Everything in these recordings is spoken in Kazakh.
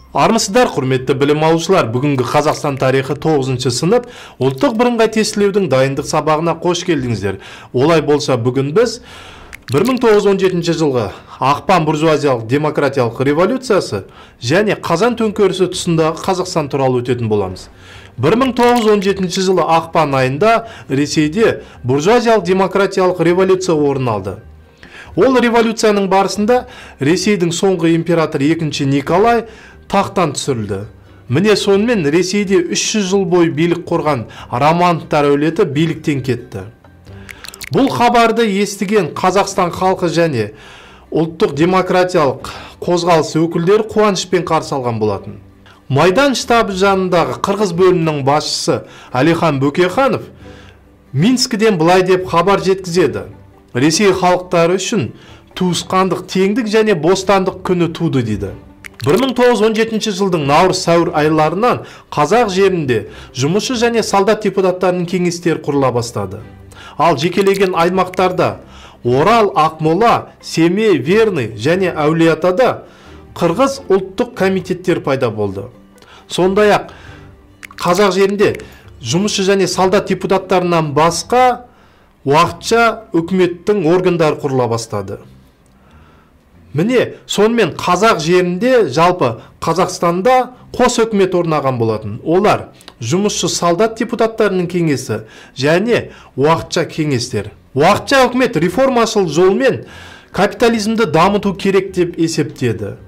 Армысыздар, құрметті білім алушылар, бүгінгі Қазақстан тарихы 9-шы сынып ұлттық бірыңғай тестілеудің дайындық сабағына қош келдіңіздер. Олай болса, бүгін біз 1917 жылғы ақпан буржуазиялық демократиялық революциясы және Қазан төңкерісі тұсындағы Қазақстан туралы өтетін боламыз. 1917 жылы ақпан айында Ресейде буржуазиялық демократиялық революция орын алды. Ол революцияның барысында Ресейдің соңғы императоры 2 Николай тақтан түсірілді. Міне сонымен Ресейде 300 жыл бойы билік құрған Романовтар әулеті биліктен кетті. Бұл хабарды естіген Қазақстан халқы және ұлттық демократиялық қозғалыс өкілдері қуанышпен қарсы алған болатын. Майдан штабы жанындағы қырғыз бөлімінің басшысы Әлихан Бөкейханов Минскіден былай деп хабар жеткізеді: Ресей халықтары үшін туысқандық, теңдік және бостандық күні туды дейді. 1917 жылдың наурыз-сәуір айларынан қазақ жерінде жұмысшы және солдат депутаттарының кеңестері құрыла бастады. Ал жекелеген аймақтарда Орал, Ақмола, Семей, Верный және Әулиеатада қырғыз ұлттық комитеттер пайда болды. Сондай-ақ қазақ жерінде жұмысшы және солдат депутаттарынан басқа уақытша үкіметтің органдары құрыла бастады. Міне, сонымен қазақ жерінде, жалпы Қазақстанда қос үкімет орнаған болатын. Олар жұмысшы солдат депутаттарының кеңесі және уақытша кеңестер. Уақытша үкімет реформашыл жолмен капитализмді дамыту керек деп есептеді.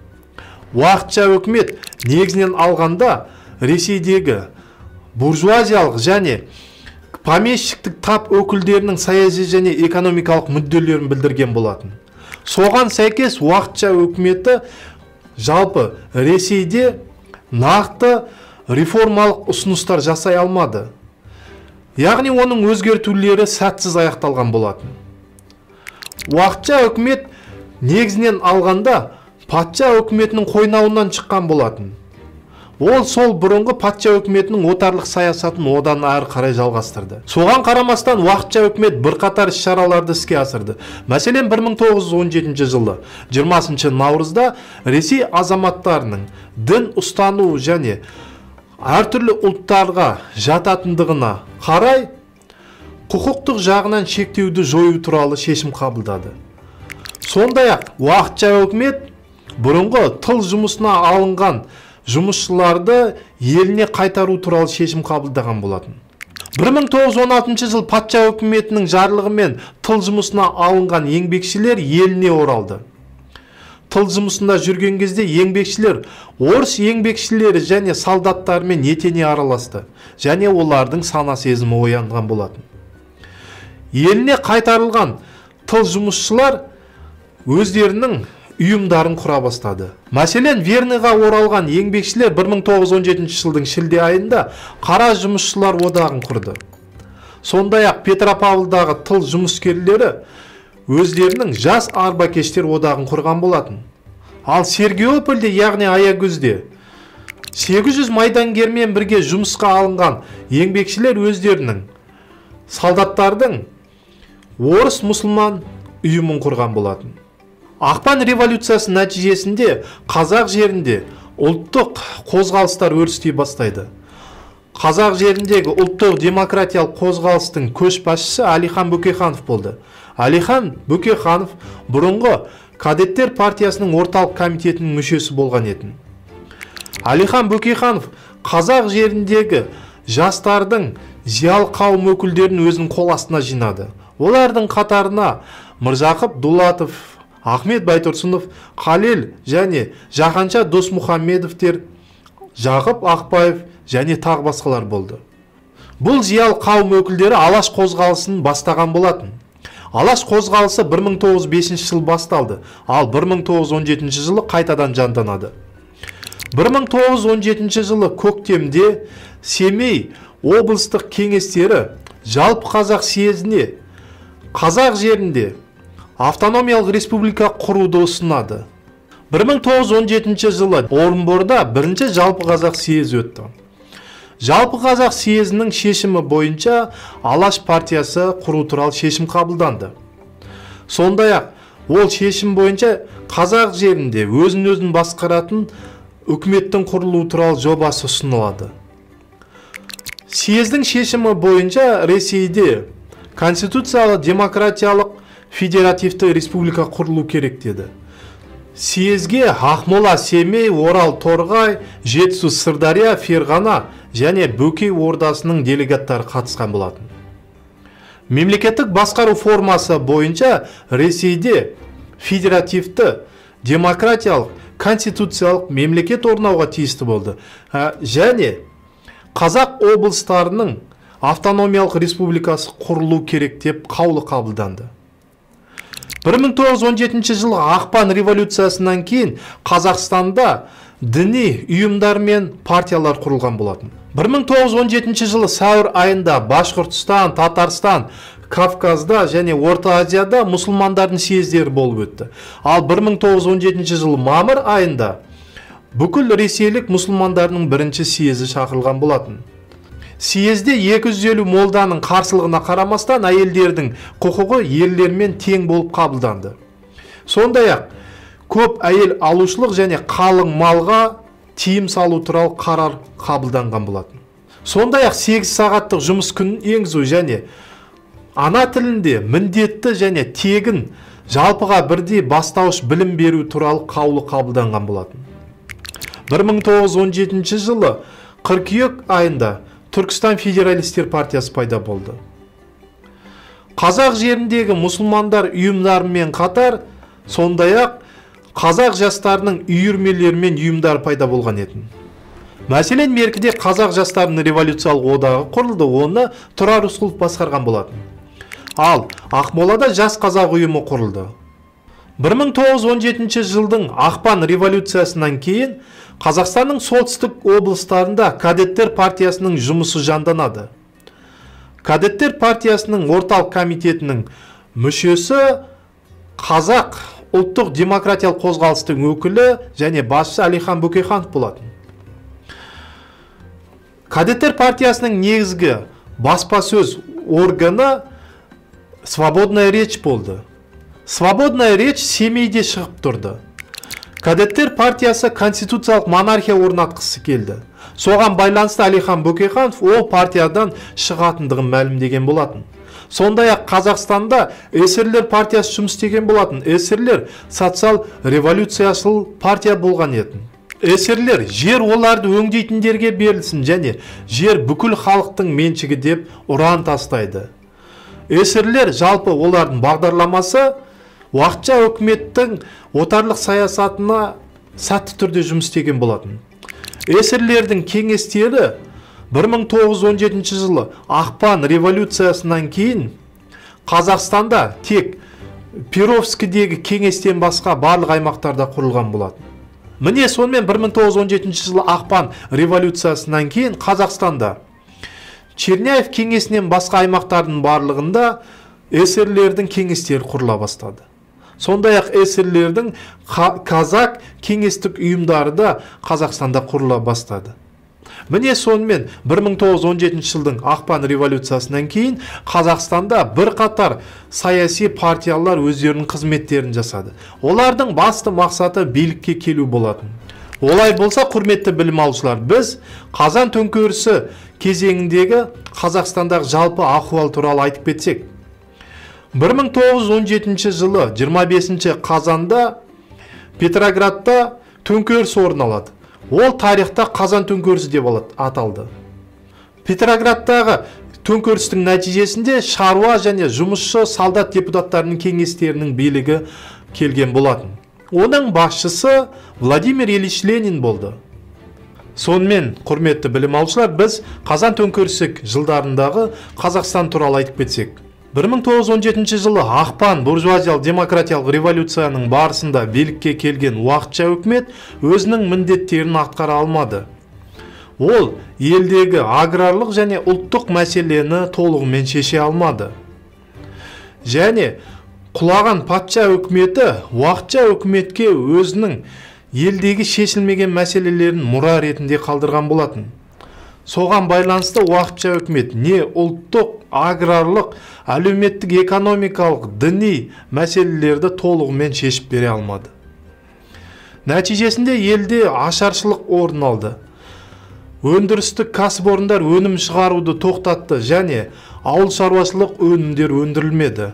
Уақытша үкімет негізінен алғанда Ресейдегі буржуазиялық және помещиктік тап өкілдерінің саяси және экономикалық мүдделерін білдірген болатын. Соған сәйкес уақытша үкіметі жалпы Ресейде нақты реформалық ұсыныстар жасай алмады. Яғни оның өзгертулері сәтсіз аяқталған болатын. Уақытша үкімет негізінен алғанда патша үкіметінің қойнауынан шыққан болатын. Ол сол бұрынғы патша үкіметінің отарлық саясатын одан әрі қарай жалғастырды. Соған қарамастан уақытша үкімет бірқатар іс-шараларды іске асырды. Мәселен, 1917 жылы 20 наурызда Ресей азаматтарының дін ұстану және әртүрлі ұлттарға жататындығына қарай құқықтық жағынан шектеуді жою туралы шешім қабылдады. Сондай-ақ уақытша үкімет бұрынғы тыл жұмысына алынған жұмысшыларды еліне қайтару туралы шешім қабылдаған болатын. 1916 жыл патша үкіметінің жарлығымен тыл жұмысына алынған еңбекшілер еліне оралды. Тыл жұмысында жүрген кезде еңбекшілер орыс еңбекшілері және солдаттарымен етене араласты және олардың сана сезімі оянған болатын. Еліне қайтарылған тыл жұмысшылар өздерінің ұйымдарын құра бастады. Мәселен, Верныйға оралған еңбекшілер 1917 жылдың шілде айында қара жұмысшылар одағын құрды. Сондай-ақ Петропавлдағы тыл жұмыскерлері өздерінің жас арбакештер одағын құрған болатын. Ал Сергиопольде, яғни Аягөзде 800 майдангермен бірге жұмысқа алынған еңбекшілер өздерінің солдаттардың орыс мұсылман ұйымын құрған болатын. Ақпан революциясы нәтижесінде қазақ жерінде ұлттық қозғалыстар өрістей бастайды. Қазақ жеріндегі ұлттық демократиялық қозғалыстың көшбасшысы Әлихан Бөкейханов болды. Әлихан Бөкейханов бұрынғы кадеттер партиясының орталық комитетінің мүшесі болған еді. Әлихан Бөкейханов қазақ жеріндегі жастардың зиялы қауым өкілдерін өзінің қол астына жинады. Олардың қатарына Міржақып Дулатов, Ахмет Байтұрсынов, Қалел және Жаһанша Досмұхамедовтер, Жақып Ақбаев және тағы басқалар болды. Бұл зиялы қауым өкілдері Алаш қозғалысын бастаған болатын. Алаш қозғалысы 1905 жыл басталды, ал 1917 жылы қайтадан жанданады. 1917 жылы көктемде Семей облыстық кеңестері жалпы қазақ съезіне қазақ жерінде автономиялық республика құруды ұсынады. 1917 жылы Орынборда бірінші жалпы қазақ съезі өтті. Жалпы қазақ съезінің шешімі бойынша Алаш партиясы құру туралы шешім қабылданды. Сондай-ақ ол шешім бойынша қазақ жерінде өзін-өзін басқаратын үкіметтің құрылуы туралы жобасы ұсынылады. Съездің шешімі бойынша Ресейде конституциялық демократиялық федеративті республика құрылу керек деді. Съезге Ақмола, Семей, Орал, Торғай, Жетісу, Сырдария, Ферғана және Бөкей ордасының делегаттары қатысқан болатын. Мемлекеттік басқару формасы бойынша Ресейде федеративті демократиялық конституциялық мемлекет орнауға тиісті болды. Және қазақ облыстарының автономиялық республикасы құрылу керек деп қаулы қабылданды. 1917 жылғы ақпан революциясынан кейін Қазақстанда діни ұйымдар мен партиялар құрылған болатын. 1917 жылы сәуір айында Башқұртстан, Татарстан, Кавказда және Орта Азияда мұсылмандардың съездері болып өтті. Ал 1917 жылы мамыр айында бүкіл ресейлік мұсылмандарының бірінші съезі шақырылған болатын. Съезде 250 молданың қарсылығына қарамастан әйелдердің құқығы ерлермен тең болып қабылданды. Сондай-ақ көп әйел алушылық және қалың малға тыйым салу туралы қарар қабылданған болатын. Сондай-ақ 8 сағаттық жұмыс күнін енгізу және ана тілінде міндетті және тегін жалпыға бірдей бастауыш білім беру туралы қаулы қабылданған болатын. 1917 жылы қыркүйек айында Түркістан федералистер партиясы пайда болды. Қазақ жеріндегі мұсылмандар ұйымдарымен қатар, сондай-ақ қазақ жастарының үйірмелері мен ұйымдары пайда болған еді. Мәселен, Меркіде қазақ жастарының революциялық одағы құрылды, оны Тұрар Рысқұлов басқарған болатын. Ал Ақмолада жас қазақ ұйымы құрылды. 1917 жылдың ақпан революциясынан кейін Қазақстанның солтүстік облыстарында кадеттер партиясының жұмысы жанданады. Кадеттер партиясының орталық комитетінің мүшесі қазақ ұлттық демократиялық қозғалыстың өкілі және басшысы Әлихан Бөкейханов болатын. Кадеттер партиясының негізгі баспасөз органы «Свободная речь» болды. «Свободная речь» Семейде шығып тұрды. Кадеттер партиясы конституциялық монархия орнатқысы келді. Соған байланысты Әлихан Бөкейханов ол партиядан шығатындығын мәлімдеген болатын. Сондай-ақ Қазақстанда эсерлер партиясы жұмыс істеген болатын. Эсерлер социал революцияшыл партия болған еді. Эсерлер жер оларды өңдейтіндерге берілсін және жер бүкіл халықтың меншігі деп ұран тастайды. Эсерлер жалпы олардың бағдарламасы уақытша үкіметтің отарлық саясатына сәтті түрде жұмыс істеген болатын. Эсерлердің кеңестері 1917 жылы ақпан революциясынан кейін Қазақстанда тек Перовскідегі кеңестен басқа барлық аймақтарда құрылған болатын. Міне сонымен 1917 жылы ақпан революциясынан кейін Қазақстанда Черняев кеңесінен басқа аймақтардың барлығында эсерлердің кеңестері құрыла бастады. Сондай-ақ эсерлердің казак кеңестік ұйымдары да Қазақстанда құрыла бастады. Міне сонымен 1917 жылдың ақпан революциясынан кейін Қазақстанда бірқатар саяси партиялар өздерінің қызметтерін жасады. Олардың басты мақсаты билікке келу болатын. Олай болса, құрметті білім алушылар, біз Қазан төңкерісі кезеңіндегі Қазақстандағы жалпы ахуал туралы айтып кетсек. 1917 жылы 25 қазанда Петроградта төңкеріс орын алады. Ол тарихта Қазан төңкерісі деп аталды. Петроградтағы төңкерістің нәтижесінде шаруа және жұмысшы солдат депутаттарының кеңестерінің билігі келген болатын. Оның басшысы Владимир Ильич Ленин болды. Сонымен, құрметті білім алушылар, біз Қазан төңкерісі жылдарындағы Қазақстан туралы айтып кетсек. 1917 жылы ақпан буржуазиялық демократиялық революцияның барысында билікке келген уақытша үкімет өзінің міндеттерін атқара алмады. Ол елдегі аграрлық және ұлттық мәселені толығымен шеше алмады. Және құлаған патша үкіметі уақытша үкіметке өзінің елдегі шешілмеген мәселелерін мұра ретінде қалдырған болатын. Соған байланысты уақытша үкімет не ұлттық, аграрлық, әлеуметтік, экономикалық, діни мәселелерді толығымен шешіп бере алмады. Нәтижесінде елде ашаршылық орын алды. Өндірістік кәсіпорындар өнім шығаруды тоқтатты және ауыл шаруашылық өнімдер өндірілмеді.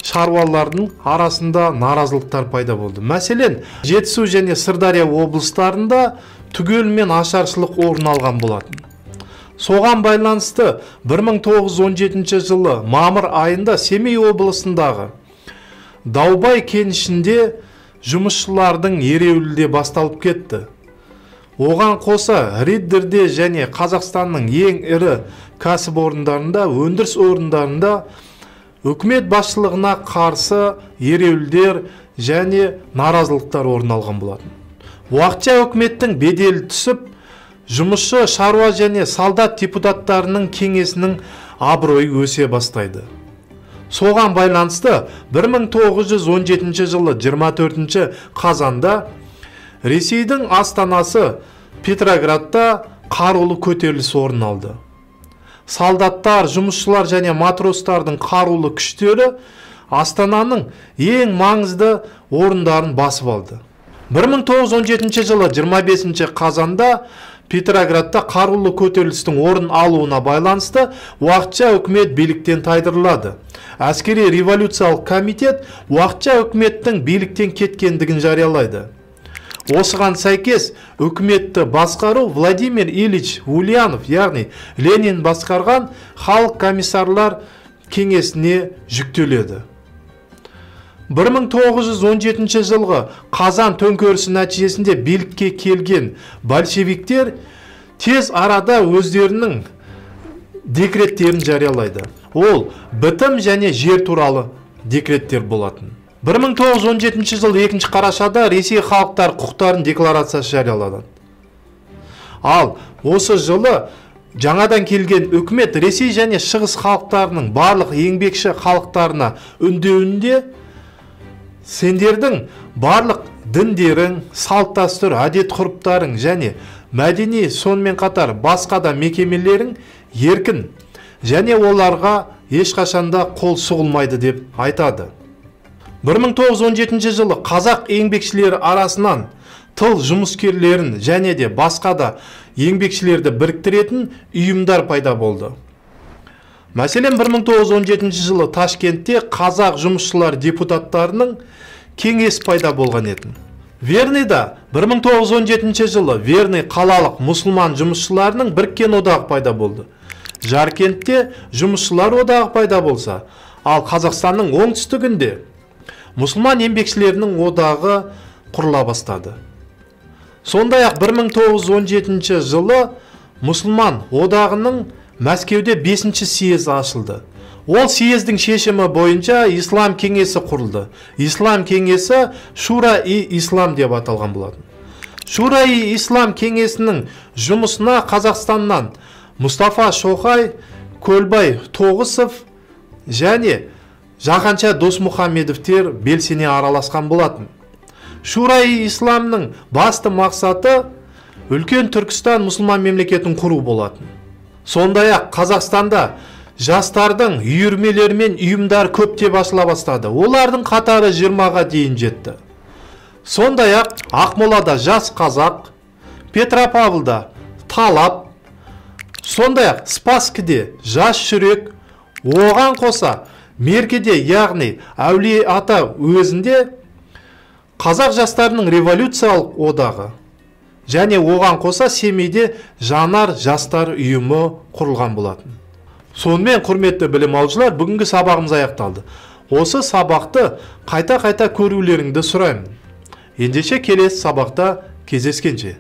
Шаруалардың арасында наразылықтар пайда болды. Мәселен, Жетісу және Сырдария облыстарында түгелімен ашаршылық орын алған болатын. Соған байланысты 1917 жылы мамыр айында Семей облысындағы Даубай кенішінде жұмысшылардың ереуілі де басталып кетті. Оған қоса Риддерде және Қазақстанның ең ірі кәсіпорындарында, өндіріс орындарында үкімет басшылығына қарсы ереуілдер және наразылықтар орын алған болатын. Уақытша үкіметтің беделі түсіп, жұмысшы, шаруа және солдат депутаттарының кеңесінің абыройы өсе бастайды. Соған байланысты 1917 жылы 24 қазанда Ресейдің астанасы Петроградта қарулы көтеріліс орын алды. Солдаттар, жұмысшылар және матростардың қарулы күштері астананың ең маңызды орындарын басып алды. 1917 жылы 25 қазанда Петроградта қарулы көтерілістің орын алуына байланысты уақытша үкімет биліктен тайдырылады. Әскери революциялық комитет уақытша үкіметтің биліктен кеткендігін жариялайды. Осыған сәйкес үкіметті басқару Владимир Ильич Ульянов, яғни Ленин басқарған халық комиссарлар кеңесіне жүктеледі. 1917 жылғы қазан төңкерісі нәтижесінде билікке келген большевиктер тез арада өздерінің декреттерін жариялайды. Ол бітім және жер туралы декреттер болатын. 1917 жылы 2 қарашада Ресей халықтар құқықтарын декларациясы жарияланады. Ал осы жылы жаңадан келген үкімет Ресей және Шығыс халықтарының барлық еңбекші халықтарына үндеуінде сендердің барлық діндерің, салт-дәстүр, әдет-ғұрыптарың және мәдени, сонымен қатар басқа да мекемелерің еркін және оларға ешқашанда қол сұғылмайды деп айтады. 1917 жылы қазақ еңбекшілері арасынан тыл жұмыскерлерін және де басқа да еңбекшілерді біріктіретін ұйымдар пайда болды. Мәселен, 1917 жылы Ташкентте қазақ жұмысшылар депутаттарының кеңес пайда болған еді. Верныйда 1917 жылы Верный қалалық мұсылман жұмысшыларының біріккен одағы пайда болды. Жаркентте жұмысшылар одағы пайда болса, ал Қазақстанның оңтүстігінде мұсылман еңбекшілерінің одағы құрыла бастады. Сондай-ақ 1917 жылы мұсылман одағының Мәскеуде 5-ші съезі ашылды. Ол съездің шешімі бойынша Ислам кеңесі құрылды. Ислам кеңесі Шура-и Ислам деп аталған болатын. Шура-и Ислам кеңесінің жұмысына Қазақстаннан Мұстафа Шоқай, Көлбай Тоғысов және Жақанша Досмұхамедовтер белсене араласқан болатын. Шура-и Исламның басты мақсаты үлкен Түркістан мұсылман мемлекетін құру болатын. Сондай-ақ Қазақстанда жастардың үйірмелері мен ұйымдар көптеп ашыла бастады. Олардың қатары 20-ға дейін жетті. Сондай-ақ Ақмолада Жас Қазақ, Петропавлда Талап, сондай-ақ Спаскіде Жас Жүрек, оған қоса Меркеде, яғни Әулие Ата өзінде Қазақ жастарының революциялық одағы және оған қоса Семейде Жанар жастар ұйымы құрылған болатын. Сонымен, құрметті білім алушылар, бүгінгі сабағымыз аяқталды. Осы сабақты қайта-қайта көрулеріңді сұраймын. Ендеше келесі сабақта кездескенше.